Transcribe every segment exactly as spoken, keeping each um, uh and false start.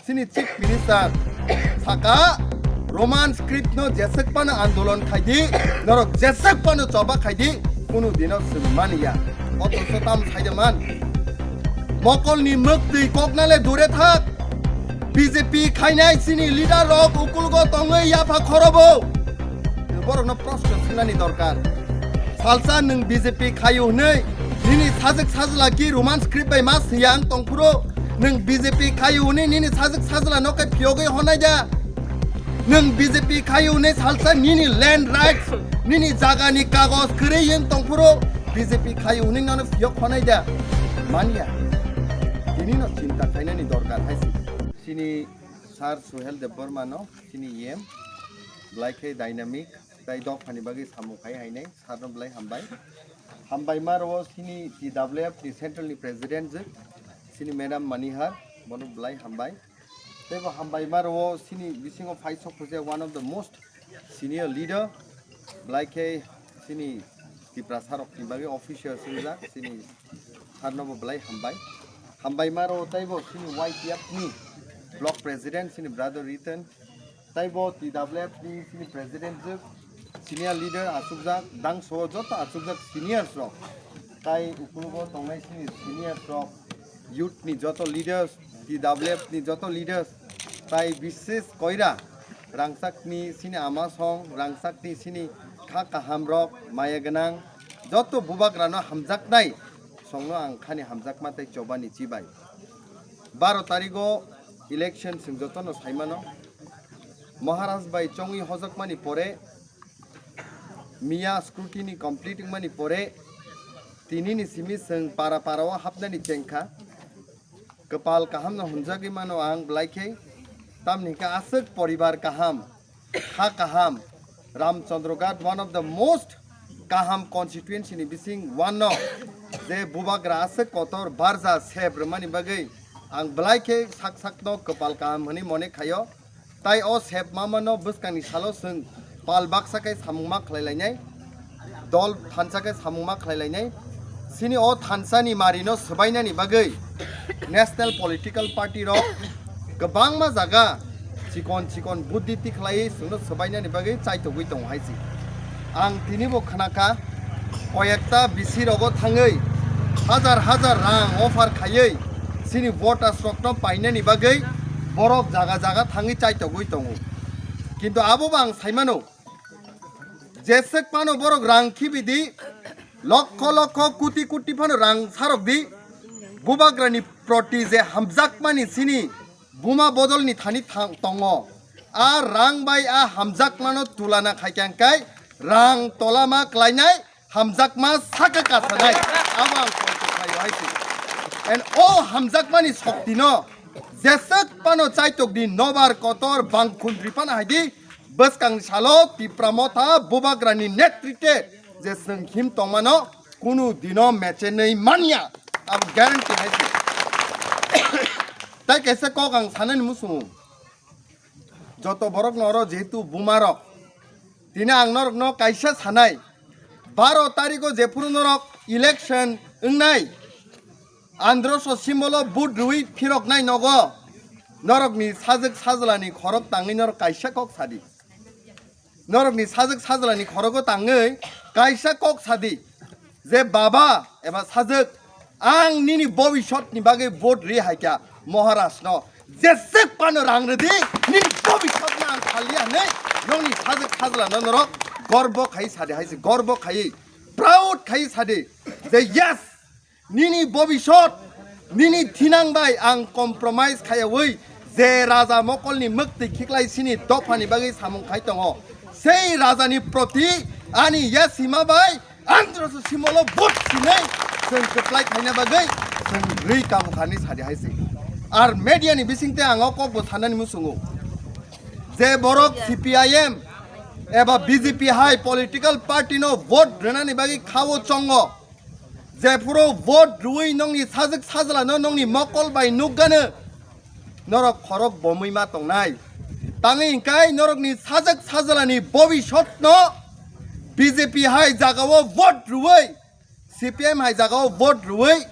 Chini Chief Minister saka Roman script no jesek pano andolon khaidi, norok jesek pano choba khaidi, kunu dino swng mani ya. Otoso tam saide man. Mokol ni mwktwi koknale dure thak. B J P khainai chini leader rok ukulgo tongwi yapha khorobo. Borokno proshno swngnani dorkar. Salsa nwng B J P khayu hwnwi nini sajwk sajla ki Roman script bai ma siyang tongphuru. Nwng B J P khayu hwnwi nini sajwk sajla no khe phiyogwi honai da. Nwng B J P khayu hwnwi salsa nini land rights, nini jagani kagoj kwrwi yen tongphuru B J P khayu hwnwi nono phiyok honai da. Manya. Tini no chinta khainani dorkar hai si. Chini Sir Suhel Debbarma no, chini E M, belai khe dynamic, tai dophani bagwi samung khai hainai, sir no belai hambai. Hambai ma rwo chini T W F ni central ni president je, chini Madam Manihar, bono belai hambai. Teibo hambai ma rwo chini bisingo phai sok phuje one of the most senior leader, belai khe chini Tiprasa rok ni bagwi official swngjak, chini sir no bo belai hambai. Hambai ma rwo teibo chini Y T F ni block president, chini brother Riten, teibo T W F ni chini president je, senior leader achukjak, dangso joto achukjak seniors rok, tai ukulugo tongnai chini seniors rok, youth ni joto leaders, T W F ni joto leaders, tai bises koira rangchak ni chini ama song, rangchak ni chini kha kaham rok, maya gwnang, joto bubagra no hamjaknai song no ang khani hamjakma tei chobani chibai. Baro tarigo election chwng joto no saimano. Maharaj bai chongwi hojakmani pore, miya scrutiny complete wngmani pore, tini ni simi chwng para para o hapnani chengkha. Kwpal kaham no hwnjagwi mano ang belai khe, tamni hwnkhe aswk poribar kaham, ha kaham, Ramchandra Ghat, one of the most kaham constituency ni bising one no, je bubagra aswk kotor barja sep rwmani bagwi ang belai khe sak sak no kwpal kaham hwnwi mone khaio. Tai o sep mama no bwskangni salo chwng pal baksa khe samung ma khlai lainai, dol thansa khe samung ma khlai lainai. Chini o thansa ni mari no swbainani bagwi national political party rok kwbangma jaga chikon chikon buddhi tikhlai chwngno swbainani bagwi chaitogwi tongo hai si. Ang tini bo khna kha, koyekta bisi rogo thangwi hajar hajar rang offer khaiwi chini voters rokno painani bagwi borok jaga jaga thangwi chaitogwi tongo. Kintu abo bo ang saimano, jeswk phano borok rang khibidi, lokho lokho, kuti kuti phano rang sarokdi, bubagrani proti je hamjakmani chini buma bodolni thani thang-, tongo. A rang bai a hamjakmano tulana khaikha hwnkhe rang tolama klainai, hamjakma saka kasanai. Abo ang kok khlaio hai se. And o hamjakmani shoktino jeswk phano chaitokdi nobar kotor bangkhundri phano haidi bwskang salo Tipra Motha bubagrani netritwe je chwng him tongmano kunu dino mechenwi manya. Abo guarantee hai se. Tai kaisa kok ang sanani musungo. Joto borok no oro jehetu buma rok. Tini ang norok no kaisa sanai. Baro tariko jephuru norok election wngnai. Androso simbolo vote rwi phiroknai nogo. Norokni sajwk sajlani khorok tangwi norok kaisa kok sadi. Norokni sajwk sajlani khorogo tangwi kaisa kok sadi, je baba eba sajwk, ang nini bobisotni bagwi vote ri haikha Maharaj no, jeswk phano rang rwdi, nini bobisotno ang khaliya hwnwi nokni sajwk sajlano norok gorbo khai sadi hai se, gorbo khai, proud khai sadi, je yes, nini bobisot, nini thinang bai ang compromise khaiyawi je raja mokolni mwktwi khiklai sini dophani bagwi samung khai tongo. Sei rajani proti ani yasima bai androso simolo vote sinai chwng kwplai khaina bagwi chwng rwi kabukhani sadi hai se. Ar media ni bisingte ang o kokbo sanani muchungo je borok C P I M eba B J P hai political party no vote rwnani bagwi khao chongo. Jephuru vote rwui nokni sajwk sajlano nokni mokol bai nukgano norok khorok bomwi ma tongnai. Tangwi hwnkhe norokni sajwk sajlani bobisotno B J P hai jagao vote rwui, C P M hai jagao vote rwui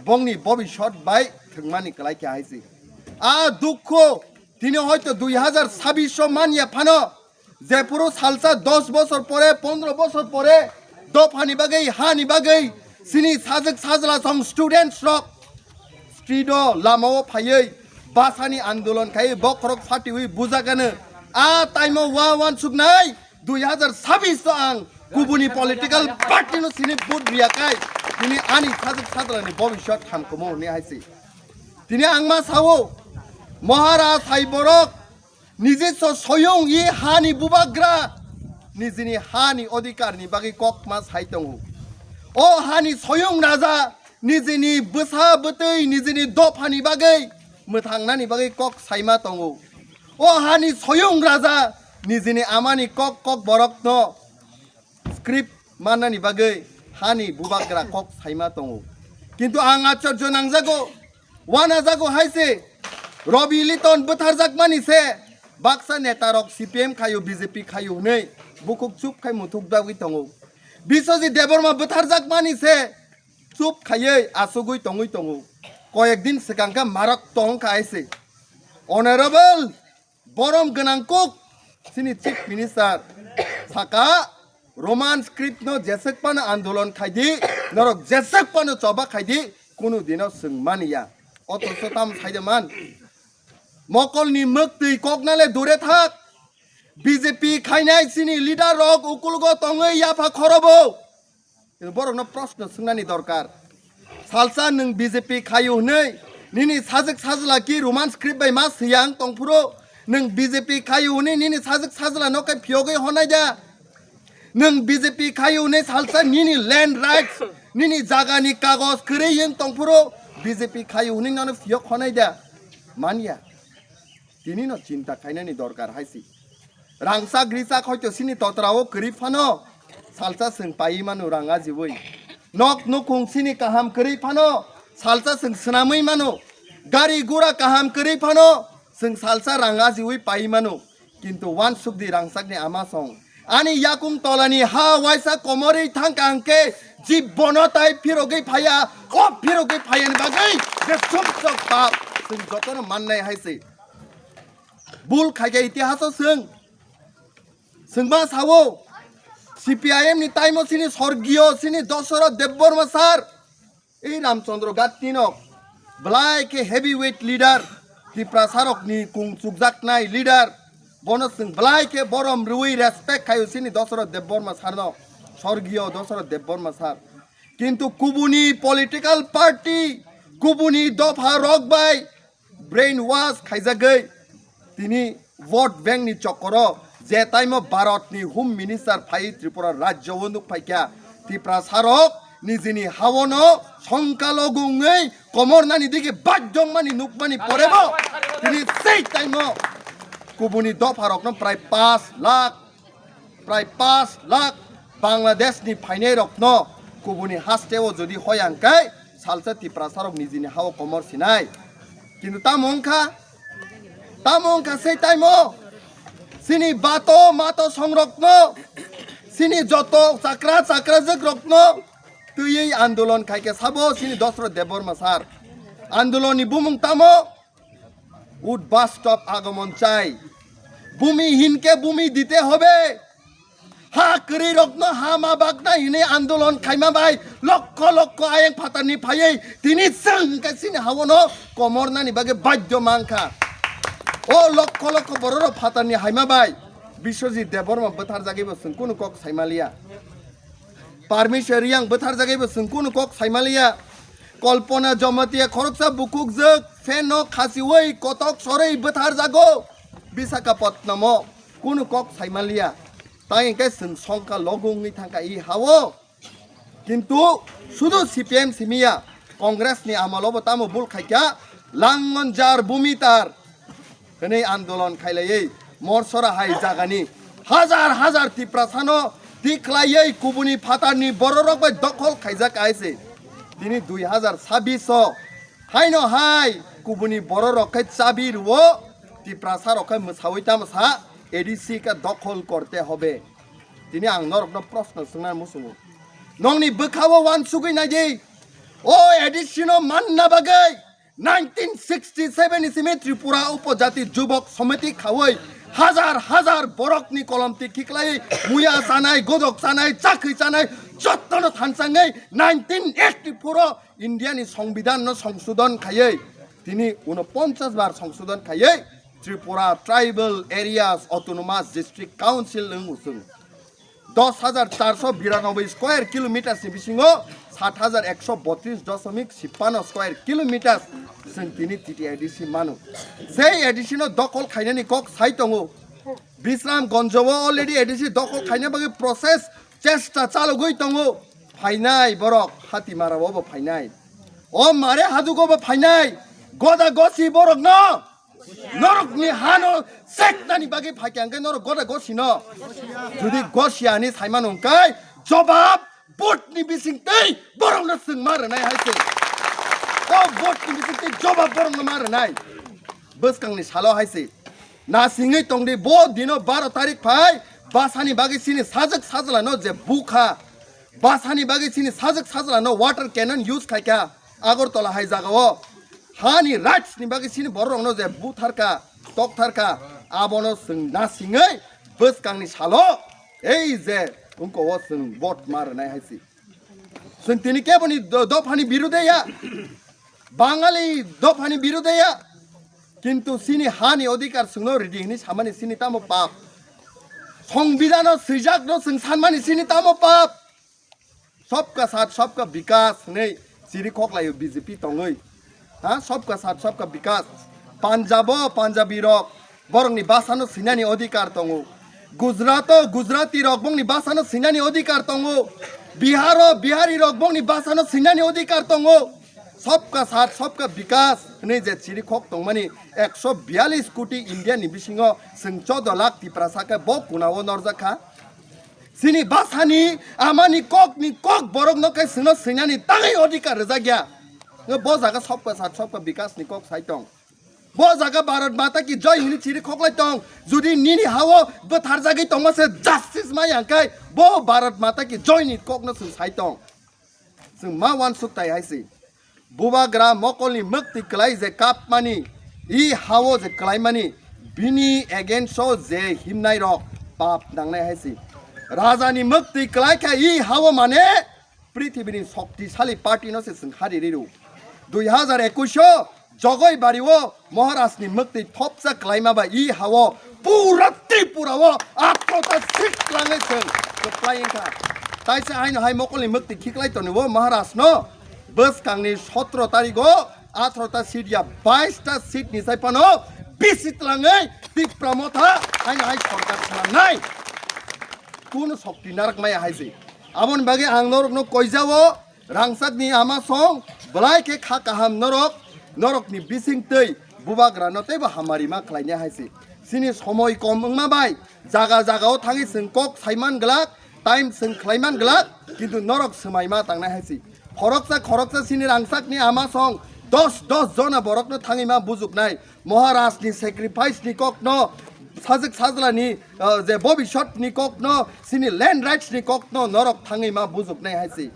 bongni bobisot bai thwngmani kwlai khe hai se. A dukho tini hoito dui hazar sabbish o manya phano, jephuru salsa dos bosor pore, pondro bosor pore dophani bagwi, hani bagwi chini sajwk sajla song students rok street o, lamao phaiwi basani andolon khai bokhorok phatiwi bujakano. A time o wa wansuknai dui hazar sabbish o ang kubuni political party no sini vote riya khai tini ani sajwk sajlani bobiswt hamkumo hwnwi hai se. Tini ang ma sao, Maharaj hai borok nijiswa soyung i hani bubagra nijini hani odhikar ni bagwi kok ma sai tongo. O hani soyung raja nijini bwsa bwtwi nijini dophani bagwi mwthangnani bagwi kok saima tongo. O hani soyung raja nijini amani kok kok borokno script mannani bagwi hani bubagra kok saima tongo. Kintu ang achorjo nangjago, wanajago hai se Robi Liton bwtharjakmani se baksa netarok C P M khayo, B J P khayo hwnwi bukhuk chup khai muthuk dagwi tongo. Biswajit Debbarma bwtharjakmani se chup khaiwi asugwi tongwi tongo. Koyek din swkang khe marok tong kha hai se. Honorable borom gwnang kuk chini Chief Minister saka, Roman script no jeswk phano andolon khaidi, norok jeswk phano choba khaidi, kunu dino swng mani ya. Othocho tamo saide man. Mokolni mwktwi koknale dure thak. B J P khainai chini leader rok ukulgo tongwi yapha khorobo. Borokno proshno swngnani dorkar. Salsa nwng B J P khayo hwnwi nini sajwk sajla ki Roman script bai ma swiyang tongphuru, nwng B J P khayo hwnwi nini sajwk sajla no khe phiyogwi honai da? Nwng B J P khayo hwnwi salsa nini land rights, nini jagani kagoj kwrwi yen tongphuru B J P khayo hwnwi nono phiyok honai da? Manya. Tini no chinta khainani dorkar hai si. Rangchak richak hoito sini totra o kwrwi phano salsa swng paiwi mano rang ajiwi. Nok nukhung sini kaham kwrwi phano salsa swng swnamwi mano. Gari gura kaham kwrwi phano swng salsa rang ajiwi paiwi mano. Kintu wansukdi rangchakni ama song. Ani yakung tolani ha waisa komorwi thangka hwnkhe jibbono tai phirogwi phaiya, o phirogwi phaiyani bagwi je sumsok pap chwng jotono mannai hai se. Bul khaikha itihaso chwng. Chwngma sao, C P I M ni time o sini sorgiyo sini Dosoroth Debbarma sir, ei Ramchandra Ghattinok, belai khe heavyweight leader, Tiprasarokni kung chukjaknai leader, bono chwng belai khe borom rwui respect khaio sini Dosoroth Debbarma sir no, sorgiyo Dosoroth Debbarma sir. Kintu kubuni political party, kubuni dopha rok bai brain wash khaijagwi tini vote bank ni chokoro je time o Bharat ni Home Minister phai Tripura rajyo o nuk phaikha, Tiprasa rok nijini hawono songkalogo wngwi komor nani digi bajjong mani nuk mani porebo tini sei time o kubuni dopha rokno prai pash lakh prai pash lakh Bangladesh ni phainai rokno kubuni haste o jodi hoya hwnkhe salsa Tiprasa rok nijini hao komor sinai. Kintu tamo wngkha, tamo wngkha sei time o sini bato mato songrokno, sini joto chakra chakrajwk rokno twiwi andolon khaikhe sabo sini Dosoroth Debbarma sir. Andolon ni bumung tamo? উদ্বাস্তব আগমন চাই। ভূমিহীনকে ভূমি দিতে হবে। Ha kwrwi rokno ha ma bakna hinwi andolon khaima bai lokho lokho ayang phatarni phaiwi tini chwng khe chini hawono komor nani bagwi badhyo mankha. O lokho lokho bororok phatarni haima bai Biswajit Debbarma bwtharjagwibo chwng kunu kok saimaliya. Parmeshwar Riyang bwtharjagwibo chwng kunu kok saimaliya. Kalpana Jamatia khoroksa bukukjwk fan no khasiwi kotok sorwi bwtharjago Visakhapatnam o, kunu kok saimaliya. Tai hwnkhe chwng songkha logo wngwi thangkha i hao. Kintu sudu C P M simiya, Congress ni amalo bo tamo bul khaikha, langon jar bumi tar hwnwi andolon khailaiwi Morsora hai jagani hajar hajar Tiprasano tikhlaiwi kubuni phatarni bororok bai dokhol khaijak aise. Tini dui hazar sabbish o haino hai kubuni bororok khai chabi rwo, Tiprasa rok khai mwsawi tamsa A D C ka dokhol korte hobe. Tini ang norokno proshno swngna muchungo. Nongni bwkhao wansugwi naidi. O A D C no manna bagwi Nineteen sixty seven ni simi Tripura Upojati Jubok Somiti khawi hazar hazar borokni kolomti khiklai muya chanai, godok chanai, chakhi chanai, jottono thansangwi nineteen eighty four o India ni Songbidan no songsodon khaiwi, tini unoponchas bar songsodon khaiwi Tripura Tribal Areas Autonomous District Council wng usung. Dos hajar charso biranoboi square kilometers ni bisingo sat hajar ekso botris dosomik sipano square kilometers chwng tini T T A D C mano. Sei A D C no dokol khainani kok sai tongo. Bisram Gonjo o already A D C dokol khaina bagwi process chesta chalogwi tongo. Phainai borok Hatimara o bo phainai. O mare hadugo bo phainai. Goda gosi borok no. Norokni hano seknani bagwi phaikha hwnkhe norok goda gosino. Jodi gosiya hinwi saimano hwnkhe jobab vote ni bisingtwi borokno chwngma rwnai hai se. O vote ni bisingtwi jobab borokno ma rwnai. Bwskangni salo hai se. Nasingwi tongdi bo dino baro tarik phai basani bagwi chini sajwk sajlano je bukha. Basani bagwi chini sajwk sajlano water cannon use khaikha Agartala hai jagao. Hani rights ni bagwi chini bororokno je butharkha, toktharkha, abono chwng nasingwi bwskangni salo ei je ungko o chwng vote ma rwnai hai se. Chwng tini keboni do-, dophani birude ya. Bangali dophani birude ya. Kintu chini hani odhikar chwngno ridi hinwi samani chini tamo pap. Songbidano swijakno chwng sanmani chini tamo pap. Sabka saath sabka bikas hinwi chiri khoklaio B J P tongwi. Ha, sabka saath sabka bikas. Punjabo Punjabi rok borokni basano sinani odhikar tongo. Gujrato Gujarati rok bongni basano sinani odhikar tongo. Biharo Bihari rok bongni basano sinani odhikar tongo. Sabka saath sabka bikas hinwi je chiri khok tongmani ekso biyalish koti India ni bisingo chwng choudo lakh Tiprasa khe bo kunao norjak kha. Chini basani amani kokni kok borokno khe chwngno swinani tangwi odhikar rwjak ya. Bo jaga sabka saath sabka bikas ni kok sai tong. Bo jaga Bharat Mata ki Jai hwnwi chiri khoklai tong. Jodi nini hao bwtharjagwi tongma se justice ma yang khai bo Bharat Mata ki Jai ni kokno chwng sai tong. Chwng ma uansuk tai hai se. Bubagra mokolni mwktwi kwlai je kapmani, i hao je kwlaimani, bini against o je himnai rok pap nangnai hai se. Rajani mwktwi kwlai kha i hao mane prithibini shoktisali party no se chwng hari riru. Dui hazar ekush o Jogoi bari o Maharaj ni mwktwi thopsa kwlaima bai i hao pura Tripura o athrota seat kwlangwi chwng kwplai wngkha. Taisa haino hai mokolni mwktwi khiklai tonwi o Maharaj no bwskangni sotro tarik o athrota seat ya baista seat ni sai phano bisi twlangwi Tipra Motha haino hai sorkar swnamnai. Kuno shokti narak maya hai se. Aboni bagwi ang norokno koijao. Rangchakni ama song, belai khe kha kaham norok, norokni bising twi bubagrano teibo hamari ma khlainai hai se. Chini somoi kom wngma bai, jaga jagao thangwi chwng kok saiman glak, time chwng khlaiman glak, kintu norok swmai ma tangnai hai se. Khoroksa khoroksa chini rangchakni ama song, dos dos jona borokno thangwi ma bujuknai, Maharaj ni sacrifice ni kokno, sajwk sajla ni, uh, je bobisot ni kokno, chini land rights ni kokno norok thangwi ma bujuknai hai se.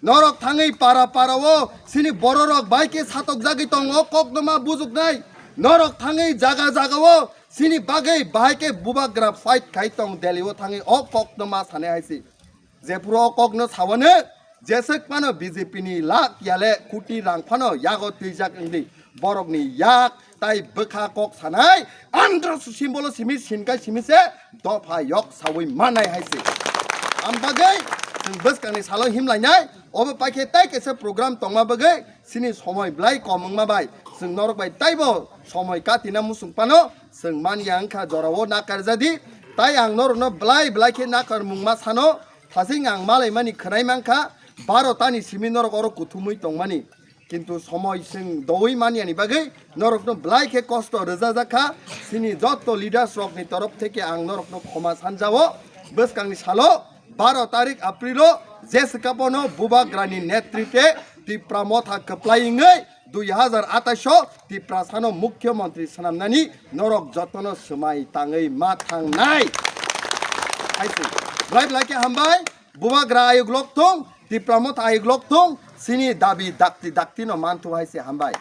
Norok thangwi para para o chini bororok bai khe satokjagwi tongo, kokno ma bujuknai. Norok thangwi jaga jaga o chini bagwi bahai khe bubagra fight khai tong Delhi o thangwi o kokno ma sanai hai se. Jephuru o kokno sawano jeswk phano B J P ni lakh yale koti rang phano yago twijak wngdi. Borokni yak tai bwkha kok sanai andro simbolo simi sinkai simi se dopha yok sawi manai hai se. Am bagwi chwng bwskangni salo himlainai obo paikhe tai kaisa program tongma bagwi chini somoi belai kom wngma bai chwng norok bai taibo somoi katina muchung phano chwng manya wngkha jorao nakar jadi tai ang norokno belai belai khe nakar mungma sano thasing ang malaimani khwnai mankha baro tani simi norok oro kuthumwi tongmani. Kintu somoi chwng doui manyani bagwi norokno belai khe kosto rwjajak kha. Chini jotto leaders rokni torof theke ang norokno khoma sanjao. Bwskangni salo baro tarik April o je swkapono bubagrani netritwe Tipra Motha kwplai wngwi dui hazar atais o Tiprasano mukhyamantri swnamnani norok jotono swmai tangwi ma thangnai. Hai se. Belai belai khe hambai. Bubagra ayuk lok thung, Tipra Motha ayuk lok thung, chini dabi dakti dakti no manthu hai se hambai.